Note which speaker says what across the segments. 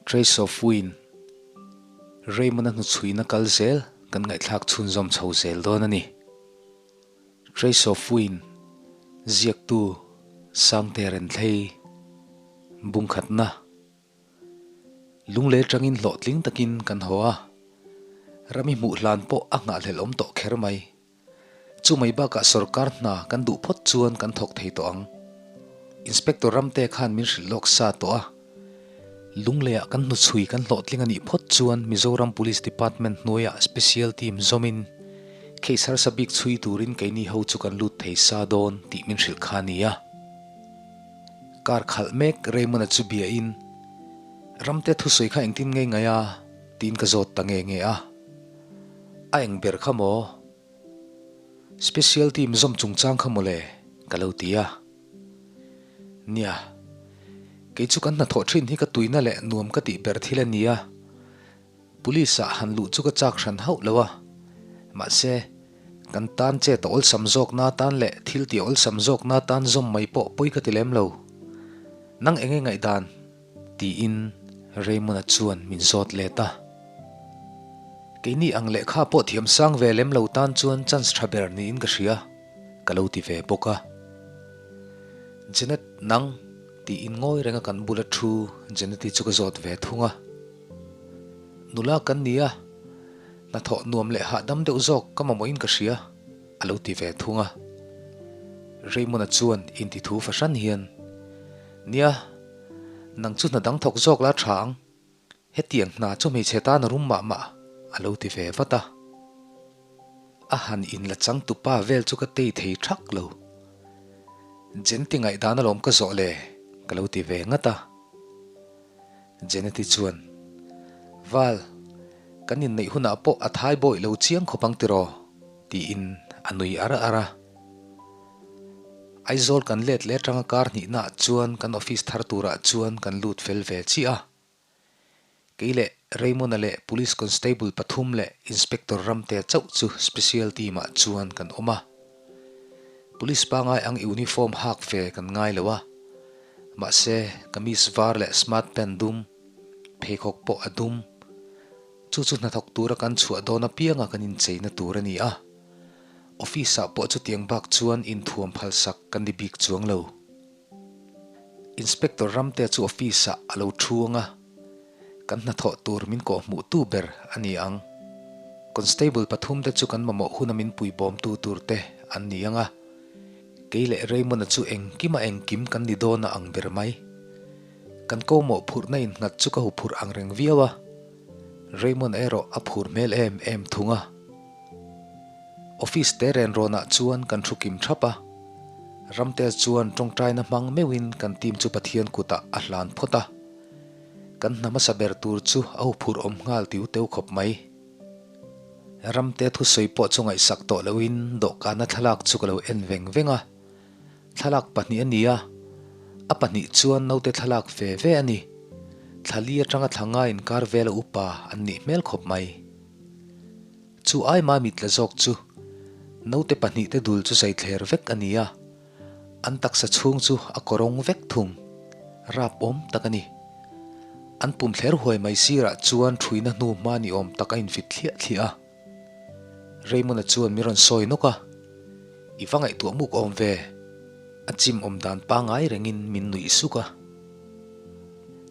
Speaker 1: Trace of Wind, Raymond-a hnuchhuina kal zel kan ngaihthlak chhunzawm chho zel dawn a ni. Trace of Wind, Ziaktu Sangte Renthlei, Bungkhatna. Lunglei atangin hlawhtling takin kan haw a, rami hmuh hlan pawh a nghahhlelh awm tawh kher mai. Chu mai bakah sorkar hna kan duh phawt chuan kan thawk thei tawh ang. Inspector Ramte khan min hrilh lawk sa tawh a, Lungleiah kan hnuchhui kan hlawhtling a nih phawt chuan Mizoram Police Department hnuaiah Special Team zawmin case harsa bik chhui turin keini ho chu kan lut thei sa dawn tih min hrilh kha a ni a. Kar khalh mek Raymond-a chu bia in, Ramte thusawi kha engtin ngei ngai a? tiin ka zawt ta nge nge a. A eng ber kha maw? Special team zawm chungchang kha mawle ka lo ti a. Nia, kei chu kan hnathawh thin hi ka tuina leh nuam ka tih ber thil a ni a. Police ah han luh chu ka chak hran hauh lo a, mahse, kan tan chet a awlsam zawk na tan leh thil tih a awlsam zawk na tan zawm mai pawh pawi ka ti lem lo. Nang enge ngaihdan? tiin Raymond-a chuan min zawt let a. Keini ang lehkha pawh thiam sang ve lem lo tan chuan chance tha ber niin ka hria, ka lo ti ve bawk a. Janet, nang? tiin ngawi renga kan bula thu Janet-i chu ka zawt ve thung a. Nula kan ni a, hnathawh nuam leh hahdam deuh zawk ka mamawhin ka hria, a lo ti ve thung a. Raymond-a chuan intithu fahran hian, Nia, nang chu hna dang thawk zawk la tha ang, hetiang hna chu hmeichhe tan a rum mah mah, a lo ti ve vat a. A han inla changtupa vel chu ka tei thei thak lo. Jenti ngaihdan alawm ka zawh le, ka lo ti ve ngat a. Jeneti chuan, Val, kan inneih hunah pawh a thai bawih lo chiang khawp ang tiraw? tiin a nui ar ar a. Aizawl kan let leh atanga kar hnihnaah chuan kan office thar turah chuan kan lut fel ve chiah a. Kei leh Raymond-a leh Police Constable pathum leh Inspector Ramtea chauh chu Special Team-ah chuan kan awm a. Police pangai ang uniform hak ve kan ngai lo a. Mahse, kamis var leh smart pant dum, pheikhawk pawh a dum. Chu chu hnathawk tura kan chhuah dawn apianga kan incheina tur a ni a. Office-ah pawh chutiang bak chuan inthuam phalsak kan ni bik chuang lo. Inspector Ramtea chu office-ah a lo thu ang a, kan hnathawh tur min kawhhmuhtu ber a ni ang. Constable pathumte chu kan mamawh huna min puibawmtu turte an ni ang a. Kei leh Raymond-a chu engkim a engkim kan ni dawn a ang ber mai. Kan ko mawh phurhna innghat chu ka huphurh ang reng viau a, Raymond erawh a phur hmel em em thung a. Office te ren rawnah chuan kan thu kim thap a, Ramtea chuan tawngtaina hmang meuhin kan team chu Pathian kutah a hlan phawt a. Kan hna hmasa ber tur chu a huphurh awm nghal tiu teu khawp mai. Ramte thusawi pawh chu ngaihsak tawh loin dawhkana thlalak chu ka lo en veng veng a. Thlalak pahnih a ni a, a pahnih chuan naute thlalak ve ve a ni. Thla li atanga thla nga inkar vela upa an nih hmel khawp mai. Chu ai mami tla zawk chu naute pahnihte dul chu zai thler vek a ni a, an taksa chhung chu a kawrawng vek thung. Rap awm tak a ni. An pum thler huai mai sirah chuan thuina hnu hma ni awm tak a infit thliah thliah a. Raymond-a chuan min rawn sawi nawk a, I va ngaihtuah muk awm ve, a chim awm dan pangai rengin min nuih suk a.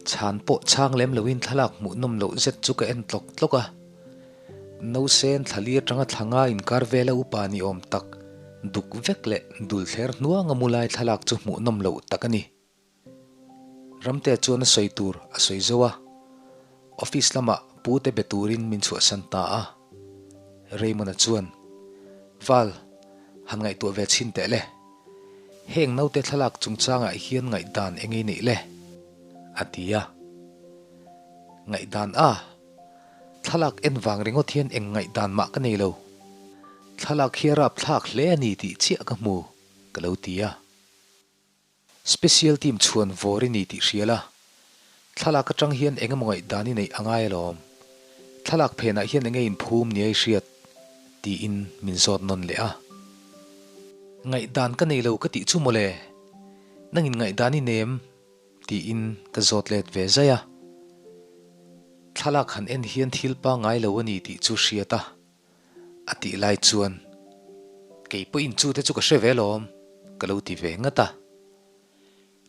Speaker 1: Chhan pawh chhang lem loin thlalak hmuh nawm loh zet chu ka en tlawk tlawk a. Nausen thlali atanga thla nga inkar vela upa ni awm tak duk vek leh dul thler hnuanga mu lai thlalak chu hmuh nawm loh tak a ni. Ramtea chuan a sawi tur a sawi zo a, office lamah pute be turin min chhuahsan ta a. Raymond-a chuan, Val, han ngaihtuah ve chhin teh le. Heng naute thlalak chungchangah hian ngaihdan eng ei neih le? a ti a. Ngaihdan a? Thlalak en vang ringawt hian eng ngaihdan mah ka nei lo. Thlalak hi a rapthlak hle a ni tih chiah ka hmu, ka lo ti a. Special team chhuan vawr i ni tih hria la, thlalak atang hian eng emaw ngaihdan i neih a ngai alawm. Thlalak phenah hian enge inphum nia i hriat? tiin min zawt nawn leh a. Ngaihdan ka nei lo ka tih chu mawle, nangin ngaihdan i nem? tiin ka zawt let ve zai a. Thlalak han en hian thil pangngai lo a ni tih chu hriat a, a tih lai chuan, Kei pawhin chu te chu ka hre ve alawm, ka lo ti ve ngat a.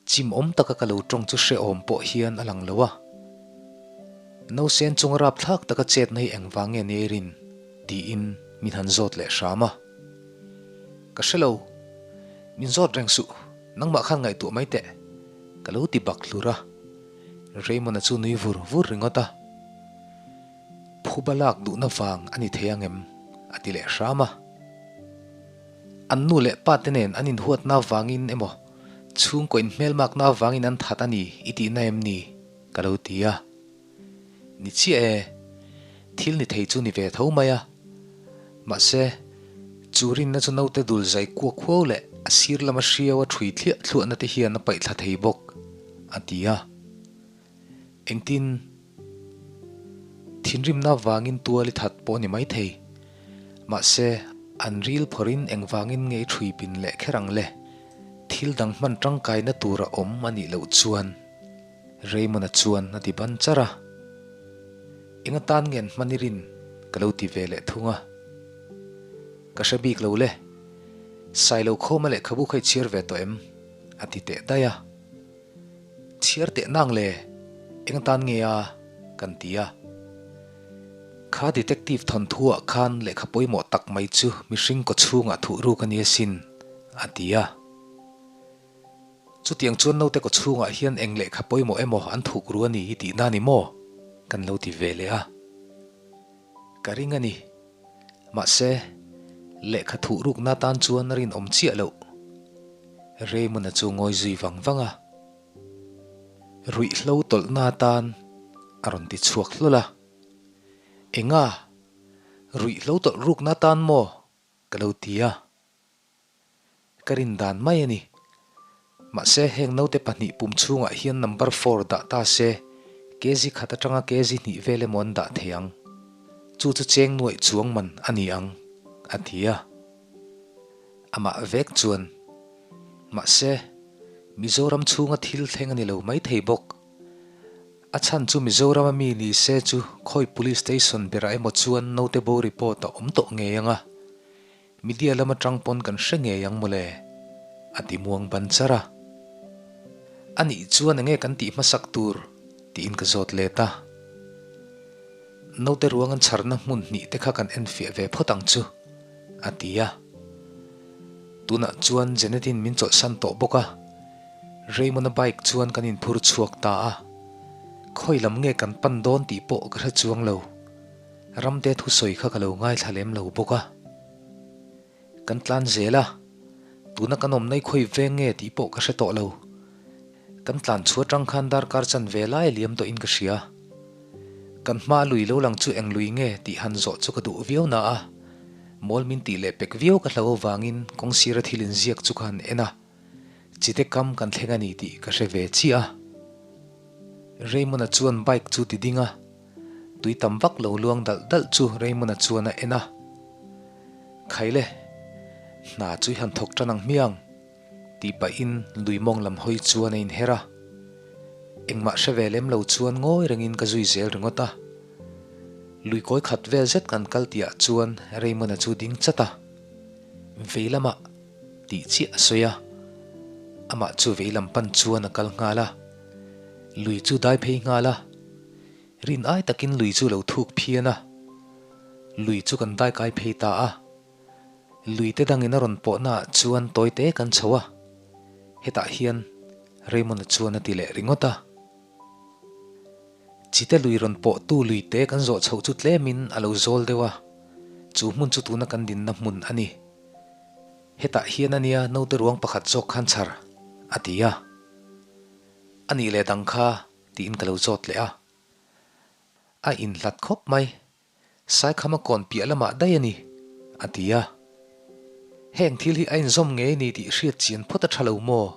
Speaker 1: Chim awm taka ka lo tawng chu hrehawm pawh hian a lang lo a. Nausen chunga rapthlak taka chetna hi engvang nge nia i rin? tiin min han zawt leh hram a. Ka hre lo, min zawt reng suh, nangmah khan ngaihtuah mai teh, ka lo ti bak hlur a. Raymond-a chu nui vur vur ringawt a. Phuba lak duhna vang a ni thei ang em? a ti leh hram a. An nu leh pa te nen an inhuatna vangin emaw chhungkaw inhmelmakna vangin an that a ni i tihna em ni? ka lo ti a. Ni chiah e, thil ni thei chu ni ve tho mai a. Mahse, chu rinna chu naute dul zai kuak huau leh a sir lama hriau a ṭhui thliah thluahna te hian a paih thla thei bawk, a ti a. Engtin? Thinrimna vangin tual i that pawh a ni maithei. Mahse, an ril phawrhin engvangin nge i ṭhui pin leh kher ang le? Thil dang hman ṭangkaina tur a awm a nih loh chuan Raymond-a chuan a ti ban char a. Eng atan nge an hman i rin? ka lo ti ve leh thung a. Ka hre bik lo le. Sailo khawma lehkhabu kha i chhiar ve tawh em? a ti teh daih a. Chhiar teh nang le, eng tan nge a? kan ti a. Kha detective thawnthuah khan lehkha pawimawh tak mai chu mihring kaw chhungah thuh ruk a ni asin, a ti a. Chutiang chuan naute kaw chhungah hian eng lehkha pawimawh emaw an thuk ru a ni i tihna ni maw? kan lo ti ve leh a. Ka ring a ni. Mahse, lehkha thuh rukna tan chuan a rinawm chiah loh. Raymond-a chu ngawi zui vang vang a. Ruihhlo tawlhna atan a rawn ti chhuak hlawl a. Enga? Ruihhlo tawlh rukna atan maw? ka lo ti a. Ka rin dan mai a ni. Mahse, heng naute pahnih pum chhungah hian number four dah ta se, kg khat atanga kg hnih vel emaw an dah thei ang. Chu chu cheng nuaih chuang man a ni ang, a ti a. Amah vek chuan, Mahse, Mizoram chhunga thil thleng a ni lo maithei bawk. A chhan chu Mizorama mi ni se chu khawi police station berah emaw chuan naute bo report a awm tawh ngei ang a. Media lam atang pawn kan hre ngei ang mawle, a ti muang ban char a. A nih chuan enge kan tih hmasak tur? tiin ka zawt let a. Naute ruang an chharna hmun hnih te kha kan enfiah ve phawt ang chu, a ti a. Tunah chuan Janet-in min chawlhsan tawh bawk a, Raymond-a bike chuan kan inphur chhuak ta a. Khawi lam nge kan pan dawn tih pawh ka hre chuang lo. Ramte thusawi kha ka lo ngaithla lem lo bawk a. Kan tlan zel a, tuna kan awmna i khawi veng nge tih pawh ka hre tawh lo. Kan tlan chhuah atang khan darkar chan ve lai a liam tawhin ka hria. Kan hma lui lo lang chu eng lui nge tih han zawh chu ka duh viau na a, mawl min tih leh pek viau ka hlo avangin kawng sira thil inziak chu ka han en a. Chite kam kan thleng a ni tih ka hre ve chiah a. Raymond-a chuan bike chu ti ding a, tui tam vak lo luang dalh dalh chu Raymond-a chuan a en a. Khaile, hna chu i han thawk tan ang hmiang, tih pahin lui mawng lam hawi chuan a inher a. Engmah hre ve lem lo chuan ngawi rengin ka zui zel ringawt a. Lui kawi khat vel zet kan kal tihah chuan Raymond-a chu ding chat a. Vei lamah. Tih chiah a sawi a, amah chu veilam pan chuan a kal nghal a, lui chu dai phei nghal a, rin ai takin lui chu lo thuk phian a, lui chu kan dai kai phei ta a, lui te dangin a rawn pawhna ah chuan tawi te kan chho a, hetah hian Raymond-a chuan a ti leh ringawt a. Chite lui rawn pawhtu lui te kan zawh chhoh chu tlemin a lo zawl deuh a, chu hmun chu tuna kan dinna hmun a ni. Hetah hian a nia naute ruang pakhat zawk khan chhar, a ti a. A nih leh dang kha, tiin ka lo zawt leh a. A inhlat khawp mai, Saikhama kawn piah lamah daih a ni, a ti a. Heng thil hi a inzawm ngei ni tih hriat chian phawt a tha lo maw?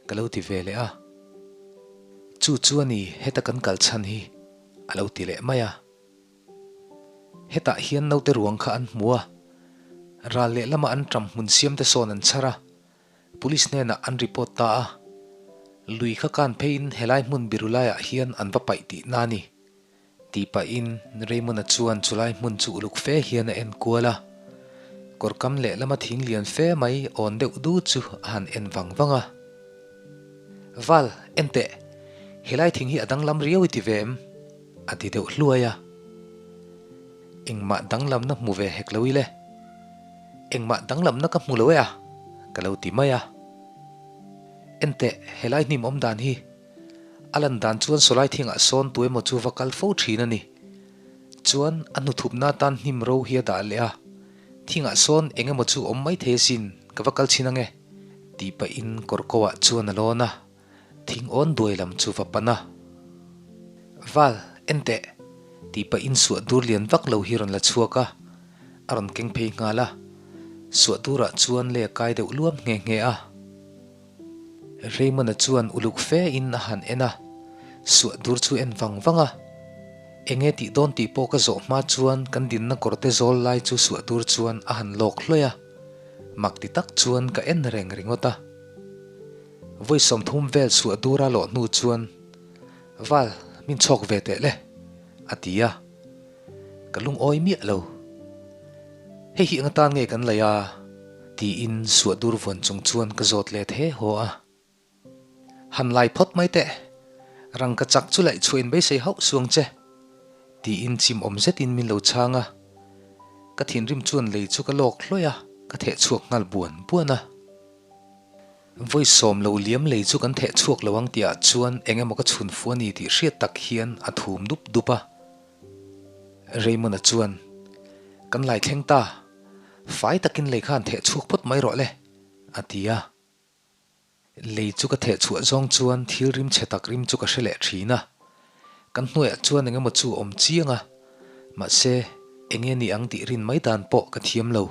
Speaker 1: ka lo ti ve leh a. Chu chu a ni heta kan kal chhan hi, a lo ti leh mai a. Hetah hian naute ruang kha an hmu a, ral lehlama an ṭam hmun siamte sawn an chhar a, Police hnenah an report ta a, lui kha kan pheiin helai hmun biru laiah hian an va paih tihna a ni. Tih pahin Raymond-a chuan chulai hmun chu uluk fe hian a en kual a. Kawr kam lehlama thing lian fe mai awn deuh du chu a han en vang vang a. Val, en teh! Helai thing hi a danglam riau i ti ve em? A ti deuh hluai a. Engmah danglamna hmu ve hek lo ile. Engmah danglamna ka hmu lo e a, ka lo ti mai a. En teh, helai hnim awm dan hi. A lan dan chuan sawlai thingah sawn tu emaw chu va kal fo thin a ni. Chuan a hnuthupna atan hnim ro hi a dah leh a. Thingah sawn eng emaw chu awm mai thei asin, ka va kal chhin ange, tih pahin kawr ko ah chuan a lawn a, thing awn duai lam chu va pan a. Val, en teh, tih pahin suah dur lian vak lo hi rawn la chhuak a, a rawn keng phei nghal a. Suah durah chuan lei a kai deuh luam nghe nghe a. Raymond-a chuan uluk fe in a han en a, suah dur chu en vang vang a. Enge tih dawn tih pawh ka zawh hma chuan kan dinna kawrte zawl lai chu suah dur chuan a han lawk hlawih a, mak ti tak chuan ka en reng ringawt a. Vawi 30 vel suah dura lawh hnu chuan, Val, min chhawk ve teh le, a ti a. Ka lungawi miah lo. Hei hi eng atan nge kan laih a? tiin suah dur vuan chung chuan ka zawt let he haw a. Han lai phawt mai teh, rangka chak chu laih chhuah in beisei hauh suang che, tiin chim awm zetin min lo chhang a. Ka thinrim chuan lei chu ka lawk hlawih a, ka theh chhuak nghal buan buan a. Vawi sawm lo liam lei chu kan theh chhuak lo ang tihah chuan eng emaw ka chhun fu a ni tih hriat tak hian a thum dup dup a. Raymond-a chuan, Kan lai thleng ta, fai takin lei khan theh chhuak phawt mai rawh le, a ti a. Lei chu ka theh chhuah zawng chuan thil rim chhe tak rim chu ka hre leh thin a. Kan hnuaiah chuan eng emaw chu a awm chiang a, mahse, eng nge ni ang tih rin mai dan pawh ka thiam lo.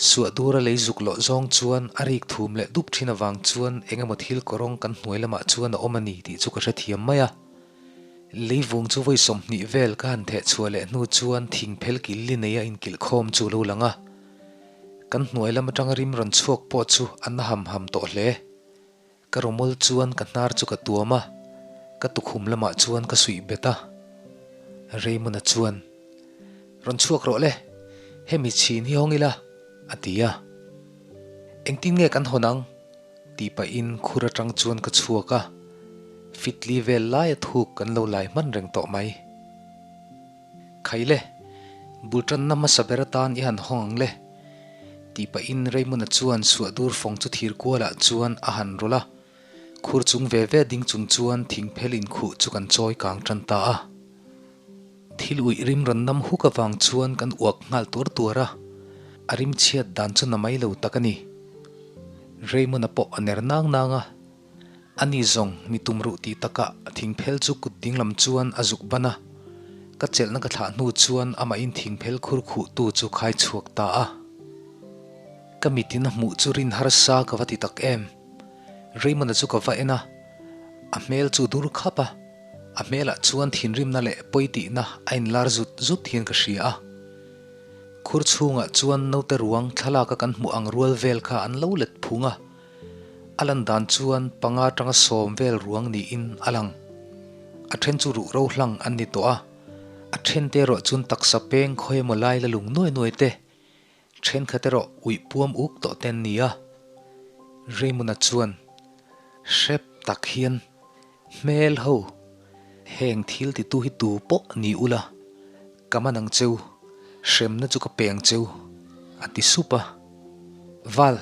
Speaker 1: Suah dura lei zuk loh zawng chuan a rik thum leh dup thin avang chuan eng emaw thil kawrawng kan hnuai lamah chuan a awm a ni tih chu ka hrethiam mai a. Leivung chu vawi 20 vel ka han theh chhuah leh hnu chuan thing phel kil li neia inkilh khawm chu lo lang a. Kan hnuai lam atanga rim rawn chhuak pawh chu a na ham ham tawh hle. Ka rawmawl chuan ka hnar chu ka tuam a, ka tukhum lamah chuan ka suih bet a. Raymond-a chuan, Rawn chhuak rawh le, hemi chhin hi hawng ila, a ti a. Engtin nge kan hawn ang? Tih pahin khur atang chuan ka chhuak a, fitli vel laia thuk kan lo lai hman reng tawh mai. Khaile, bul tanna hmasa ber atan i han hawng ang le, tih pahin Raymond-a chuan suah dur fawng chu thir kualah chuan a han rawlh a, khur chung ve ve ding chung chuan thingphel inkhuh chu kan chawi kang tan ta a. Thil uih rim rawn nam huk avang chuan kan uak nghal tuar tuar a, a rim chhiat dan chu na mai lo tak a ni. Raymond-a pawh a ner nang nang a, ani zawng mi tum ruh tih takah thingphel chu kut ding lam chuan a zuk ban a, ka chelhna ka thlah hnu chuan amahin thingphel khur khuhtu chu khai chhuak ta a. Ka mitin a hmuh chu rin harsa ka va ti tak em. Raymond-a chu ka va en a, a hmel chu dur khap a. A hmelah chuan thinrimna leh pawi tihna a inlar zut zut hian ka hria a. Khur chhungah chuan naute ruang thlalaka kan hmuh ang rual vel kha an lo let phung a. A lan dan chuan panga atanga 10 vel ruang niin a lang. A then chu ruh ro hlang an ni tawh a, a then te erawh chuan taksa peng khawi emaw lai la lung nuai nuai te, thenkhat erawh uih puam uk tawh te an ni a. Raymond-a chuan hrep tak hian Hmel ho, heng thil titu hi tu pawh ni ula, ka man ang cheu, hremna chu ka pe ang cheu, a ti sup a. Val,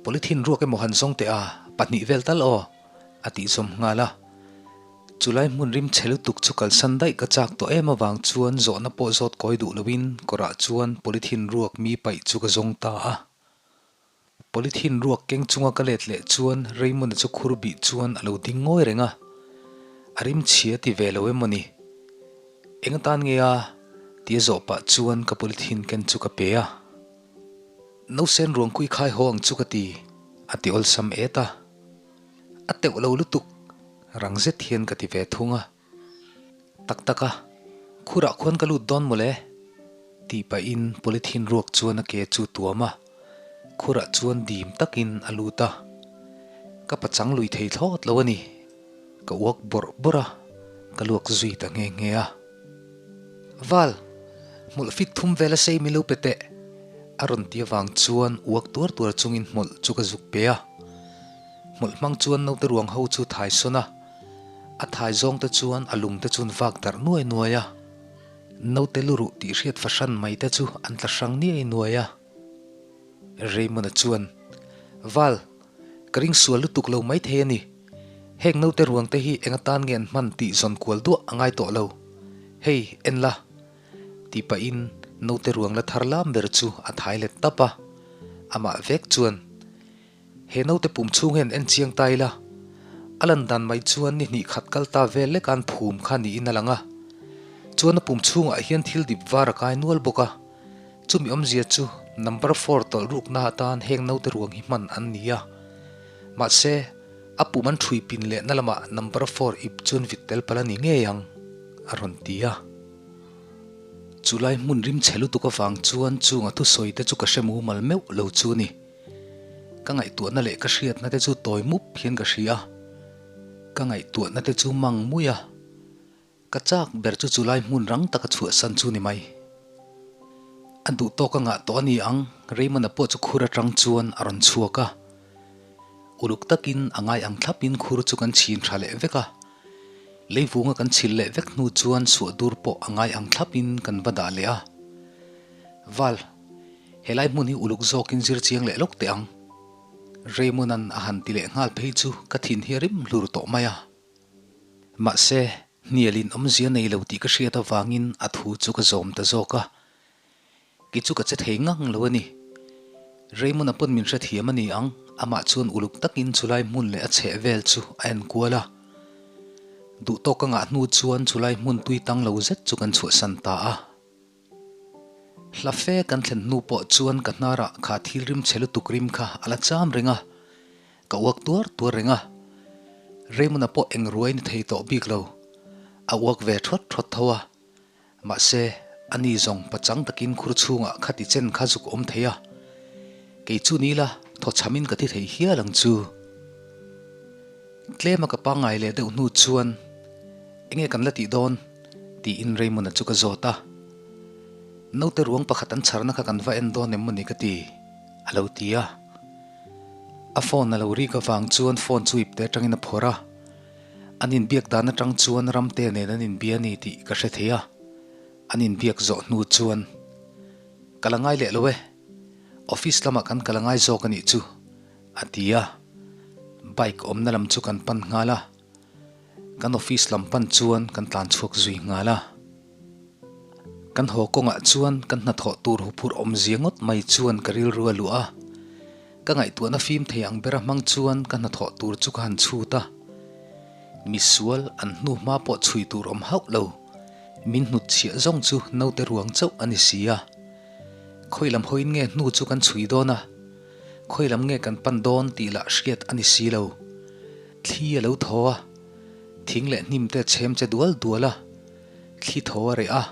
Speaker 1: polythene ruak emaw han zawng teh a, pahnih vel tal aw, a tih zawm nghal a. Chulai hmun rim chhe lutuk chu kalsan daih ka chak tawh em avang chuan zawhna pawh zawt kawi duh loin kawrah chuan polythene ruak mi paih chu ka zawng ta a. Polythene ruak keng chunga ka let leh chuan Raymond-a chu khur bih chuan a lo ding ngawi reng a, a rim chhia ti ve lo em maw ni? Eng atan nge a? tia zawh pah chuan ka polythene ken chu ka pe a. Nausen ruang kui khai haw ang chu ka ti, a ti awlsam et a. A teuh lo lutuk, rang zet hian ka ti ve thung a. Tak tak a, khurah khuan ka lut dawn mawle? Tih pahin polythene ruak chuan a ke chu tuam a, khurah chuan dim takin a lut a. Ka pachang lui thei thlawt lo a ni. Ka uak bawrh bawrh a, ka luak zui ta nghe nghe a. Val, hmawlh fit thum vel a sei min lo pe teh, a rawn ti avang chuan uak tuar tuar chungin hmawlh chu ka zuk pe a. Hmawlh hmang chuan naute ruang ho chu thai sawn a, a thai zawng te chuan a lung te chuan vak darh nuai nuai a. Naute lu ruh tih hriat fahran mai te chu an tla hrang niai nuai a. Raymond-a chuan, Val, ka ring sual lutuk lo maithei a ni. Heng naute ruang te hi eng atan nge an hman tih zawn kual duah a ngai tawh lo. Hei, en la. Tih pahin naute ruang la thar lam ber chu a thai let tap a. Amah vek chuan, He naute pum chhung hian en chiang ta ila, a lan dan mai chuan ni hnih khat kal ta vel lek an phum kha niin a lang a. Chuan a pum chhungah hian thil dip var a kai nual bawk a. Chumi awmzia chu number four tawlh rukna atan heng naute ruang hi hman an ni a. Mahse, a pum an ṭhui pin lehna lamah number four ip chuan vit tel palh a ni ngei ang, a rawn ti a. Chulai hmun rim chhe lutuk avang chuan chunga thusawi te chu ka hre mumal meuh lo chu a ni. Ka ngaihtuahna leh ka hriatna te chu tawi mup hian ka hria a, ka ngaihtuahna te chu mang mui a, ka chak ber chu chulai hmun rang taka chhuahsan chu ni mai. A duh tawk a ngah tawh a ni ang, Raymond-a pawh chu khur atang chuan a rawn chhuak a. Uluk takin a ngai ang thlapin khur chu kan chhin tha leh vek a, leivunga kan chhil leh vek hnu chuan suah dur pawh a ngai ang thlapin kan va dah leh a. Val. Helai hmun hi uluk zawkin zir chiang leh lawk teh ang. Raymond-a'n a han ti leh nghal phei chu ka thin hi a rim hlur tawh mai a. Mahse, hnialin awmzia nei lo tih ka hriat avangin a thu chu ka zawm ta zawk a. Kei chu ka che thei ngang lo a ni. Raymond-a pawn min hrethiam a ni ang, amah chuan uluk takin chulai hmun leh a chheh vel chu a enkual a. Duhtawk ka ngah hnu chuan chulai hmun tui tang lo zet chu kan chhuahsan ta a. Hla fe kan thlen hnu pawh chuan ka hnarah kha thil rim chhe lutuk rim kha a la cham reng a, ka uak tuar tuar reng a. Raymond-a pawh eng ruai ni thei tawh bik lo, a uak ve thawt thawt tho a. Mahse, ani zawng pachang takin khur chhungah kha ti chen kha zuk awm thei a. Kei chu ni la, thaw chhamin ka thi thei hial ang chu. Tlema ka pangngai leh deuh hnu chuan enge kan la tih dawn? tiin Raymond-a chu ka zawt a. Naute ruang pakhat an chharna kha kan va en dawn em mawni ka ti, a lo ti a. A phone a lo rik avang chuan phone chu ipte atangin a phawrh a. An inbiak dan atang chuan Ramte nen an inbia a ni tih ka hre thei a. An inbiak zawh hnu chuan, Ka la ngai leh lo e, office lamah kan kal a ngai zawk a nih chu, a ti a. Bike awmna lam chu kan pan nghal a. Kan office lam pan chuan kan tlan chhuak zui nghal a. Kan haw kawngah chuan kan hnathawh tur huphurh awmzia ngawt mai chuan ka rilru a luah a. Ka ngaihtuahna fim thei ang bera hmang chuan ka hnathawh tur chu ka han chhut a. Misual an hnu hma pawh chhui tur awm hauh lo. Min hnutchhiah zawng chu naute ruang chauh a ni si a. Khawi lam hawiin nge hnu chu kan chhui dawn a? Khawi lam nge kan pan dawn tih lah hriat a ni si lo. Thli a lo thaw a, thing leh hnim te a chhem che dual dual a, thli thaw a reh a,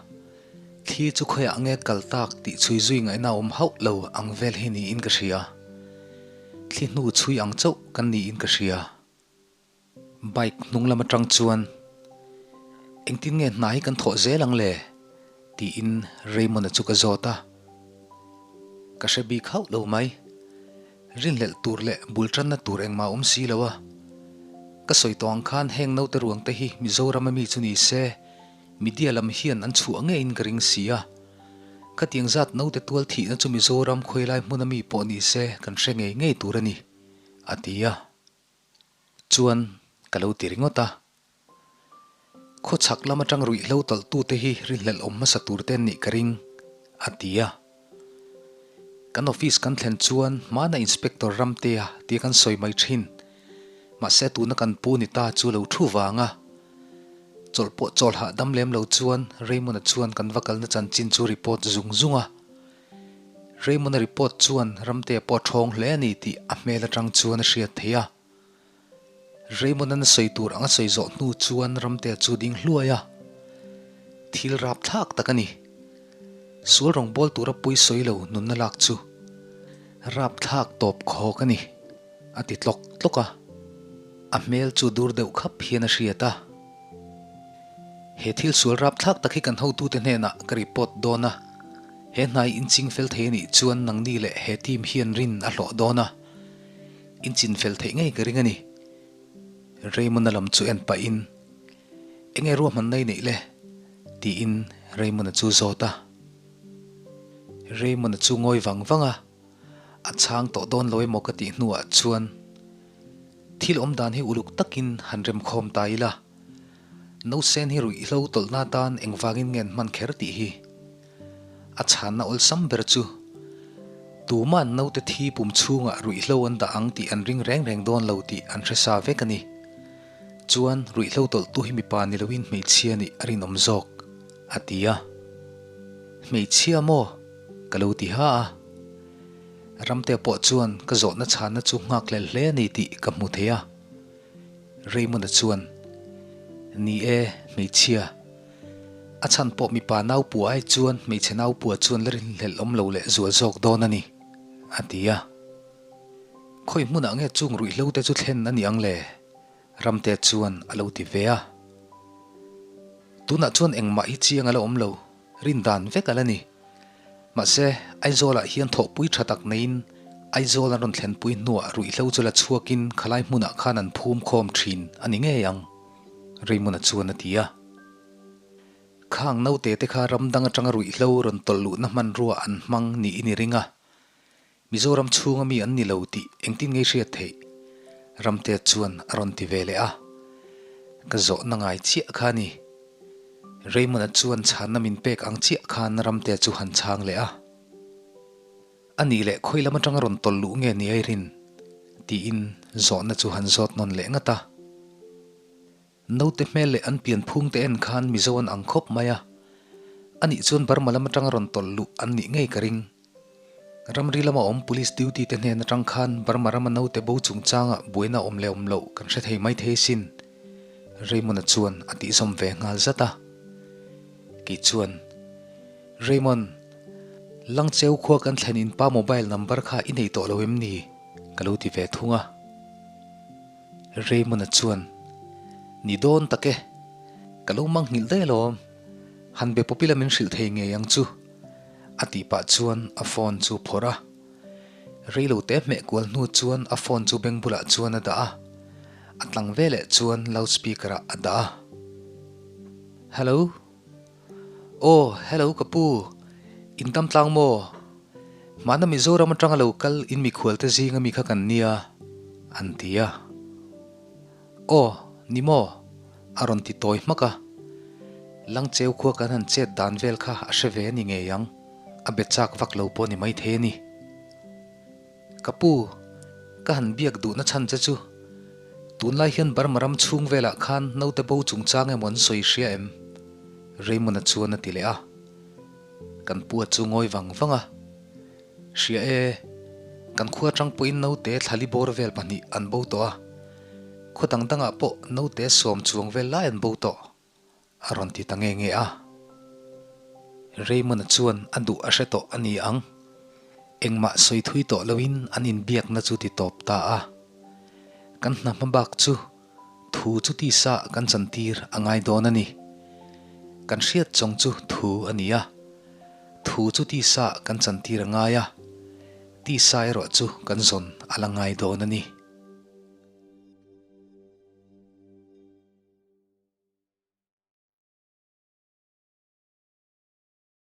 Speaker 1: thli chu khawiah nge kal tak tih chhui zui ngaihna a awm hauh lo ang vel hi niin ka hria. Thli hnu chhui ang chauh kan niin ka hria. Bike hnung lam atang chuan, Engtin nge hna hi kan thawh zel ang le? tiin Raymond-a chu ka zawt a. Ka hre bik hauh lo mai. Rinhlelh tur leh bul tanna tur engmah a awm si lo a. Ka sawi tawh ang khan heng naute ruang te hi Mizoram a mi chu ni se, media lam hian an chhuah ngeiin ka ring si a. Khatiang zat naute tual thihna chu Mizoram khawilai hmun a mi pawh ni se kan hre ngei ngei tur a ni, a ti a. Chuan ka lo ti ringawt a. Khawchhak lam atang ruihhlo tawlhtute hi rinhlelh awm hmasa tur te an nih ka ring, a ti a. Kan office kan thlen chuan hmana Inspector Ramtea tia kan sawi mai thin. Mahse tuna kan pu ni ta chu lo thu vang a. Chawlh pawh chawl hahdam lem lo chuan Raymond-a chuan kan va kalna chanchin chu report zung zung a. Raymond-a report chuan Ramtea pawh a thawng hle a ni tih a hmel atang chuan a hriat theih a. Raymond-a'n a sawi tur ang a sawi zawh hnu chuan Ramtea chu ding hluai a. Thil rap thlak tak a ni. Sual rawngbâwl tura pui sawi lo nunna lak chu rap thlak tawp khawk a ni, a ti tlawk tlawk a. A hmel chu dur deuh khap hian a hriat a. He thil sual rapthlak tak hi kan hotute hnenah ka report dawn a, he hnai inching fel thei a nih chuan nangni leh he team hian rin a hlawh dawn a, inchin fel theih ngei ka ring a ni. Raymond-a lam chu en pahin, Enge ruahmanna i neih le? tiin Raymond-a chu zawt a. Raymond-a chu ngawi vang vang a, a chhang tawh dawn lo emaw ka tih hnuah chuan thil awm dan hi uluk takin han remkhawm ta ila, Nausen hi ruihhlo tawlhna atan engvangin nge an hman kher tih hi a chhanna awlsam ber chu tuma'n naute thi pum chhungah ruihhlo an dah ang tih an ring reng reng dawn lo tih an hre sa vek a ni. Chuan ruihhlo tawlhtu hi mipa ni loin hmeichhia nih a rinawm zawk, a ti a. Hmeichhia maw? ka lo ti ha a. Ramtea pawh chuan ka zawhna chhanna chu nghakhlel hle a ni tih ka hmu thei a. Raymond-a chuan, Ni e, hmeichhia. A chhan pawh mipa naupua ai chuan hmeichhe naupua chuan la rinhlelh awm lo leh zual zawk dawn a ni, a ti a. Khawi hmunah nge chung ruihhlo te chu thlen a ni ang le? Ramte chuan a lo ti ve a. Tunah chuan engmah hi chiang a la awm lo. Rin dan vek a la ni. Mahse, Aizawlah hian thawhpui tha tak neiin Aizawl an rawn thlenpui hnuah ruihhlo chu la chhuakin khalai hmunah khan an phum khawm thin a ni ngei ang, Raymond-a chuan a ti a. Khang naute te kha ram dang atanga ruihhlo rawn tawlh luhna hmanrua an hmang niin i ring a. Mizoram chhunga mi an ni lo tih engtin ngei hriat theih? Ramte chuan a rawn ti ve leh a. Ka zawhna ngai chiah kha a ni. Raymond-a chuan chhanna min pek ang chiah khan Ramte chu han chhang leh a. A nih leh khawi lam atanga rawn tawlh luh nge ni Airin? tiin zawhna chu han zawt nawn leh ngat a. Naute hmel leh an pian phung te en khan Mizo an ang khawp mai a, anih chuan Burma lam atanga rawn tawlh luh an nih ngei ka ring. Ramri lama awm Police duty te hnen atang khan Burma rama naute bo chungchanga buaina awm leh awm loh kan hre thei mai thei sin, Raymond-a chuan a tihzawm ve nghal zat a. Kei chuan, Raymond, Langcheu khua kan thlen in pa mobile number kha i nei tawh lo em ni? ka lo ti ve thung a. Raymond-a chuan, Ni dawn tak e, ka lo mang nghilh daih alawm, han be pawp ila min hrilh thei ngei ang chu, a tih pah chuan a phone chu phawrh a. Reilo te hmeh kual hnu chuan a phone chu beng bulah chuan a dah a, a tlang veleh chuan loudspeaker ah a dah a. Hello. Aw, hello ka pu, in tam tlang maw? Hmana Mizoram atanga lo kal in mikhual te zing ami kha kan nia, an ti a. Aw, ni maw? A rawn ti tawi hmak a. Langcheu khua kan han chet dan vel kha a hre ve a ni ngei ang, a be chak vak lo pawh ni maithei a ni. Ka pu, ka han biak duhna chhan che chu, tunlai hian Burma ram chhung velah khan naute bo chungchang emaw an sawi hria em? Raymond-a chuan a ti leh a. Kan pu a chu ngawi vang vang a. Hria e, kan khua atang pawhin naute thlali bawr vel pahnih an bo tawh a. Khaw dang dangah pawh naute sawm chuang vel lai an bo tawh. A rawn ti ta nge nge a. Raymond-a chuan a duh a hre tawh a ni ang. Engmah sawi thui tawh loin an inbiakna chu ti tawp ta a. Kan hna hma bak chu thu chu tisa kan chantir a ngai dawn a ni. Kan hriat chawng chu thu a ni a. Thu chu tisa kan chantir a ngai a. Tisa erawh chu kan zawn a la ngai dawn a ni.